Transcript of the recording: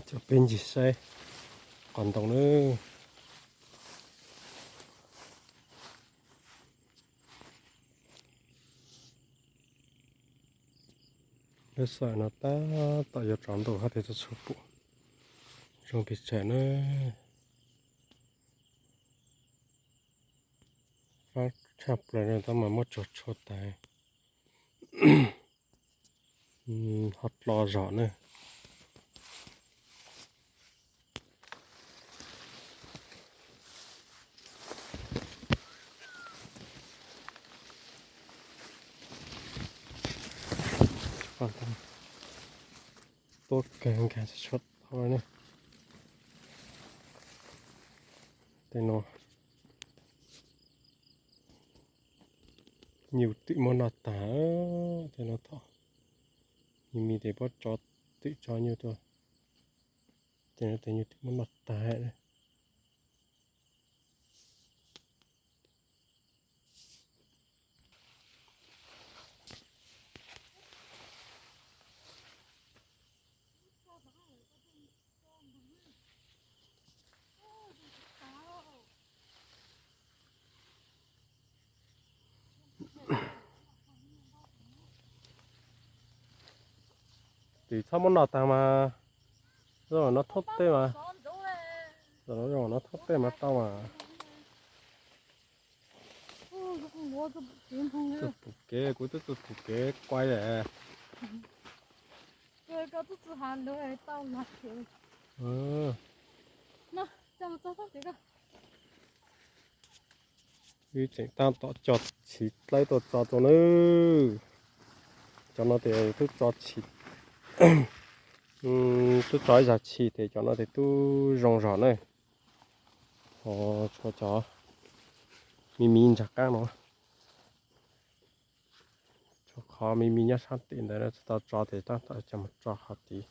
Cov peb ncig saib qos ntoo na. Lub sij hawm no tab tom yuav tsaus ntuj hab tias txhua txhua pum zoo pes tsawg na. Fab tshaj plaws no tab mas muab tsuag tshuaj tas ho dlo zog na. Tuab kawg nkaus tsis tshua tau ne. Tej no nyuj twm muab noj tag, tej no thaum me me ces puab tso twm tso nyuj tuaj, ces no tes nyuj twm muab noj tag. Twm txhob muab noj tag mas, zoo no thoob tej mas, zoo no thoob tej mas tau mas. Txuj pum kev, kuv twb txuj pum kev kuai lawm. Wb tseem tab tom tso chiv dlawb tuaj tso rau nawb. Cov no tes twb tso chiv, twb tso ib zag chiv tes cov no tes twb zoo zog na. Ho tshuav cov me me ntsag qaab no, tshuav qhov me me nyob sab tim ntawd tsis tau tso tes tab tom coj mus tso qhov tid.